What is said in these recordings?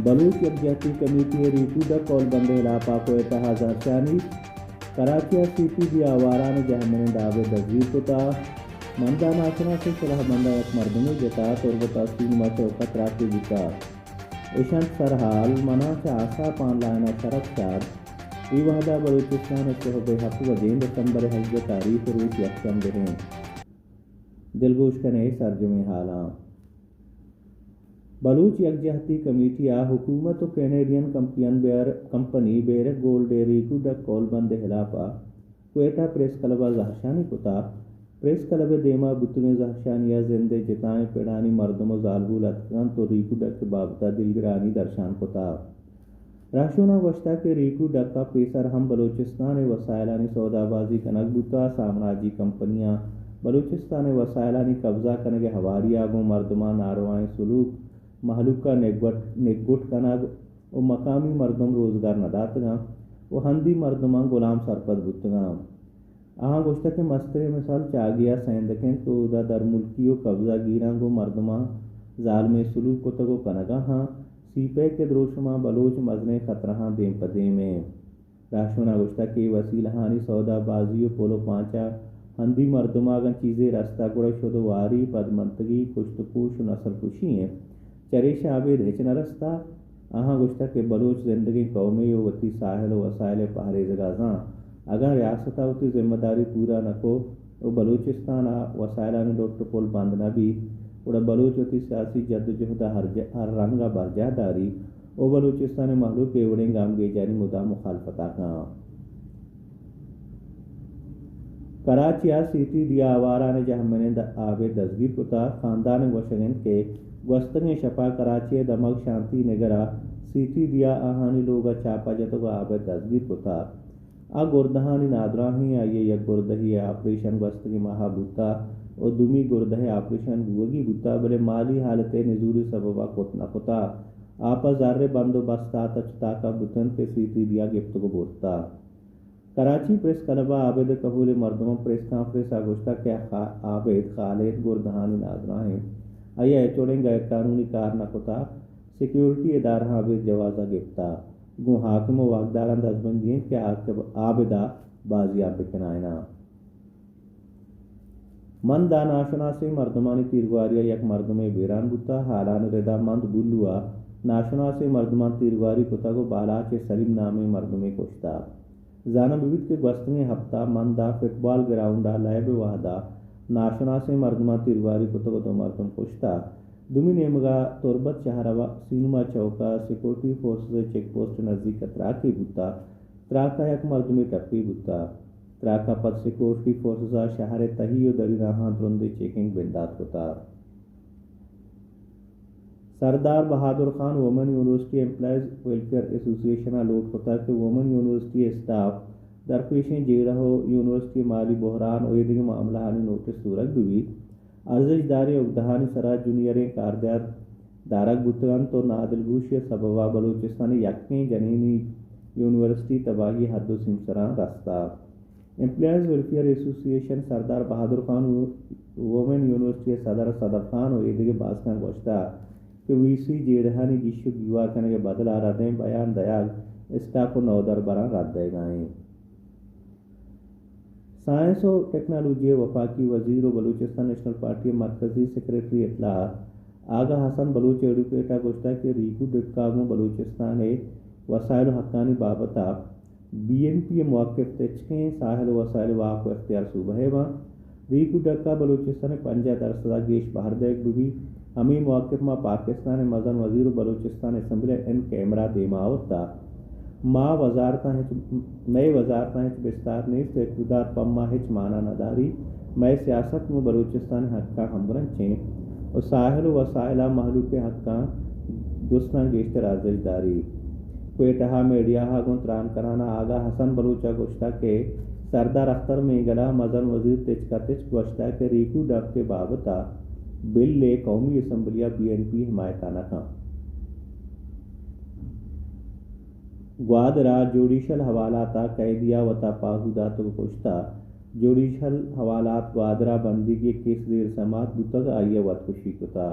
بلوچ یکجہتی کمیٹی ءِ ریکو ڈک ہول بند ءِ ہلاپ ءَ کوئٹہ ءَ زہرشانی۔ کراچی ءَ سی ٹی ڈی آواران ءِ جہمنند آبید دزگیر کتا۔ مند ءَ ناشناسیں سلاہ بند ءَ یک مردمے جتا، تربت ءَ سینما چوک ءَ تراکے بوتا۔ اش انت سرحال، من آں چہ آساپ آن لائن ءَ شرف شاد۔ اے وہد ءَ بلوچستان ءِ سہب ءِ ہپت بجیں، دسمبر ءِ ہژدہ تاریخ، روچ یکشنبہ ایں۔ دلگوش کن ئے سرجمیں حالاں۔ بلوچ یکجہتی کمیٹی ءَ حکومت ءُ کینیڈین کمپیان بیئر، کمپنی بیئرک گولڈ ءِ ریکو ڈک ہول بند ءِ ہلاپ ءَ کوئٹہ پریس کلب ءَ زہرشانی کتا۔ پریس کلب ءِ دیما بوتگیں زہرشانی ءَ زند ءِ جتائیں پڑانی مردم ءُ زالبول اتکگ انت ءُ ریکو ڈک ءِ بابت ءَ دلگرانی درشان کتا۔ رہشوناں گوشتگ کہ ریکو ڈک ءَ پیسر ہم بلوچستان ءِ وسائلانی سودا بازی کنگ بوتگ ءُ سامراجی کمپنیاں بلوچستان ءِ وسائلانی قبضہ کنگ ءِ ہواری ءَ گوں مردماں ناروائیں سلوک، مہلوک ءَ نگوٹ، نگوٹ کنگ ءُ مقامی مردم روزگار نہ داتگاں ءُ ہندی مردماں غلام سرپد بوتگاں۔ آہاں گوشتگ کہ مستریں مثال چاگے ءَ سیندک انت کہ اودا درملکی ءُ قبضہ گیراں گوں مردماں زالمیں سلوک کتگ ءُ کنگا ہاں۔ سی پیک ءِ دروشماں بلوچ مزنیں خطرہاں دیم پہ دیم ایں۔ رہشوناں گوشتگ کہ اے وسیلہانی سودا بازی ءُ پل ءُ پانچ ءَ ہندی مردم ءَ اگاں چیزے رستگ گڑا شد ءُ واری، پدمنتگی، کشت ءُ کوش ءُ نسل کشی انت۔ چریشاں ابید ہچ نہ رستہ۔ آہاں گوشتگ کہ بلوچ زندگیں قومے ءُ وتی ساحل ءُ وسائل ءِ پہریزگ ءَ زان۔ اگاں ریاست ءَ وتی ذمہ داری پورا نہ کو ءُ بلوچستان ءَ وسائلانی لٹ ءُ پل بند نہ بیت، گڑا بلوچ وتی سیاسی جدوجہد ءَ ہر ج-، ہر رنگ ءَ برجاہ داری ءُ بلوچستان ءِ مہلوک اے وڑیں گامگیجانی مدام مخالفت ءَ کن۔ کراچی ءَ سی ٹی ڈی ءِ آواران ءِ جہمنند آبید دزگیر کتا۔ خاندان ءِ گوشگ انت کہ گوستگیں شپ ءَ کراچی ءِ دمگ شانتی نگر ءَ سی ٹی ڈی ءَ آہانی لوگ ءَ چاپہ جتگ ءُ آبید دزگیر کتا۔ آ گردہانی نادراہیں، آئی ءِ یک گردہے ءِ آپریشن گوستگیں ماہ ءَ بوتا ءُ دومی گردہ ءِ آپریشن بوگی بوتا، بلے مالی حالت ءِ نزوری سبب ءَ کت نہ کتا۔ آ پہ زر ءِ بند ءُ بست ءَ تچ تاک ءَ بوتنت کہ سی ٹی ڈی ءَ گپتگ ءُ برتا۔ کراچی پریس کلب ءَ عابد ءِ کہول ءِ مردماں پریس کانفرنس ءَ گوشتگ کہ خا-، عابد خالد گردہانی نادراہیں، آئی ءَ ہچ وڑیں غیر قانونی کار نہ کتا، سیکیورٹی ادارہاں ابید جواز ءَ گپتا۔ گوں حاکم ءُ واکداراں دزبندی انت کہ عاقب-، عابد ءَ بازیاب بکنائیناں۔ مند ءَ ناشناسیں مردمانی تیرگواری ءَ یک مردمے بیران بوتا۔ حالانی ردا مند بلو ءَ ناشناسیں مردماں تیرگواری کتگ ءُ بالاچ ءِ سلیم نامیں مردمے کشتا۔ زانگ بہ بیت کہ گوستگیں ہپتہ مند ءَ فٹبال گراؤنڈ ءَ لیب ءِ وہد ءَ ناشناسیں مردماں تیرگواری کتگ ءُ دو مردم کشتا۔ دومی نیمگ ءَ تربت شہر ءِ سینما چوک ءَ سیکورٹی فورسز ءِ چیک پوسٹ ءِ نزیک ءَ تراکے بوتا۔ تراک ءَ یک مردمے ٹپی بوتا۔ تراک ءَ پد سیکورٹی فورسز ءَ شہر ءِ تہی ءُ دری راہاں ترندیں چیکنگ بندات کتا۔ Sardar Bahadur Khan women university employees welfare association ءَ لوٹ کتگ کہ وومن یونیورسٹی اسٹاف درپیشیں جیڑہ ءُ یونیورسٹی مالی بحران ءُ ایدگہ معاملہانی نوٹس زورگ بہ بیت۔ ارزشت داریں اگدہانی سرا جونیئریں کاردار دارگ بوتگ انت ءُ نادلگوشی ءِ سبب ءَ بلوچستان ءِ یکیں جنینی یونیورسٹی تباہی ءِ حد ءُ سیمسراں رستہ۔ ایمپلائز ویلفیئر ایسوسی ایشن سردار بہادر خان و-، وومن یونیورسٹی ءِ صدر صدف خان ءُ ایدگہ باسکاں گوشتہ کہ وی سی جیڑہانی گیش ءُ گیوار کنگ ءِ بدل ءَ ردیں بیان دیگ اسٹاف ءُ نودربراں رد دئیگ ءَ انت۔ سائنس ءُ ٹیکنالوجی ءِ وفاقی وزیر ءُ بلوچستان نیشنل پارٹی ءِ مرکزی سیکرٹری اطلاعات آغا حسن بلوچ ءِ ایڈوکیٹ ءَ گوشتگ کہ ریکو ڈکا گوں بلوچستان ءِ وسائل ءُ حقانی بابت ءَ بی این پی ءِ موقف تچکیں، ساحل ءُ وسائل ءِ واک ءُ اختیار صوبہ ءِ باں۔ ریکو ڈکا بلوچستان ءِ پنجاہ درسد ءَ گیش بہر دئیگ بہ بیت۔ ہمے موقف ما پاکستان ءِ مزن وزیر ءُ بلوچستان اسمبلی ءَ ان کیمرہ دیما آورتہ۔ ما وزارتاں ہچ، مئے وزارتاں ہچ بستار نیست، اقتدار پہ ما ہچ مانا نہ داری۔ مئے سیاست گوں بلوچستان ءِ حقاں ہمگرنچ ایں ءُ ساحل ءُ وسائل ءَ مہلوک ءِ حقاں درستاں گیشتر ارزشت داری۔ کوئٹہ ءَ میڈیا ءَ گوں تران کنان ءَ آغا حسن بلوچ ءَ گوشتگ کہ سردار اختر مینگل ءَ مزن وزیر تچک ءَ تچک گوشتگ کہ ریکو ڈک ءِ بابت ءَ بل ءِ قومی اسمبلی ءَ بی این پی حمایت ءَ نہ کنت۔ گوادر ءَ جوڈیشل حوالات ءَ قیدی ءَ وت ءَ پاہو داتگ ءُ کشتہ۔ جوڈیشل حوالات گوادر ءَ بندیگی ءِ کیس دیر سماعت بوتگ، آئی ءَ وت کشی کتہ۔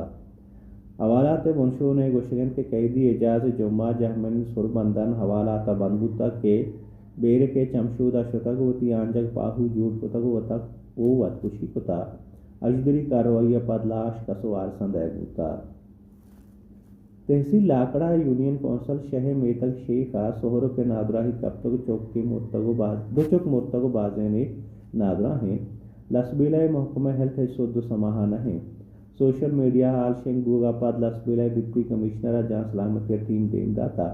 حوالات ءِ بنشون ءَ گوشگ اِنت کہ قیدی اعجاز جمعہ جہمنند سربندن حوالات ءَ بند بوتگ کہ بیرک ءِ چمشود ءَ شتگ ءُ وتی آنجگ پاہو جوڑ کتگ ءُ وتک ءُ وتکشی کتگ۔ اژدری کارروائی ءَ پد لاش کس ءُ وارساں دئیگ بوتگ۔ تحصیل لاکڑا یونین کونسل شہ میتگ شیخ ءَ سہرک ءِ نادراہی کپتگ ءُ چکے مرتگ ءُ باز-، دو چک مرتگ ءُ بازینے نادراہ اِنت۔ لسبیلہ ءِ محکمہ ہیلتھ ہچ سد ءُ سماہ ءَ نہ اِنت۔ سوشل میڈیا ءَ ہال شنگ بوگ ءَ پد لسبیلہ ءِ ڈپٹی کمشنر ءَ جان سلامتی ءِ ٹیم دیم داتگ۔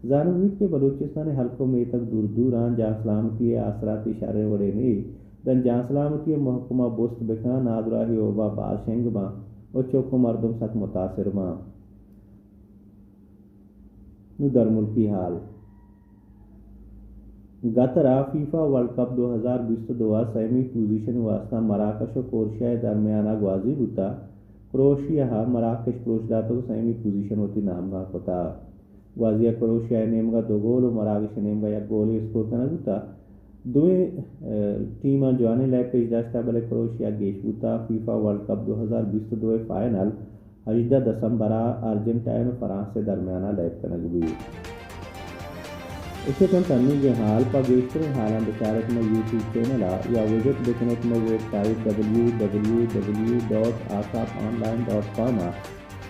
زانگ بیت کہ بلوچستان ءِ ہلک ءُ میتگ دور دور اَنت، جان سلامتی ءِ آسراتی شریں وڑے نہ اِنت، داں جان سلامتی ءِ محکمہ بست بہ کنت، نادراہی ءِ وبا باز شنگ باں ءُ چک ءُ مردم سک متاثر باں۔ نوں درملکی ہال۔ گتر ءَ فیفا ورلڈ کپ دو ہزار بیست ءُ دو ءِ سیمی پوزیشن ءِ واستہ مراکش ءُ کروشیا ءِ درمیان ءَ گوازی بوتگ۔ کروشیا ءَ مراکش پروش داتگ ءُ سیمی پوزیشن وتی نامگاہ کتگ۔ گوازی ءَ کروشیا ءِ نیمگ ءَ دو گول ءُ مراکش ءِ نیمگ ءَ یک گولے اسکور کنگ بوتگ۔ دوئیں، ءَ، ٹیماں جوانیں لیب پیش داشتگ، بلے کروشیا گیش بوتگ۔ فیفا ورلڈ کپ دو ہزار بیست ءُ دو ءِ فائنل ہژدہ دسمبر ءَ ارجنٹائن ءُ فرانس ءِ درمیان ءَ لیب کنگ بیت۔ ایش اَت انت انیگیں ہال۔ پہ گیشتریں ہالاں بچار ات مئے یوٹیوب چینل ءَ یا وزٹ بہ کن ات مئے website W W W dot آساپ آن لائن ڈاٹ کام ءَ۔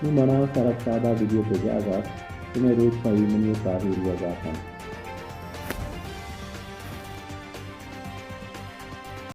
نوں من ءَ سرک سادہ ویڈیو پجاہ ات، شمئے روچ پہ ایمنی ءُ تاہیر ءَ گوازینت۔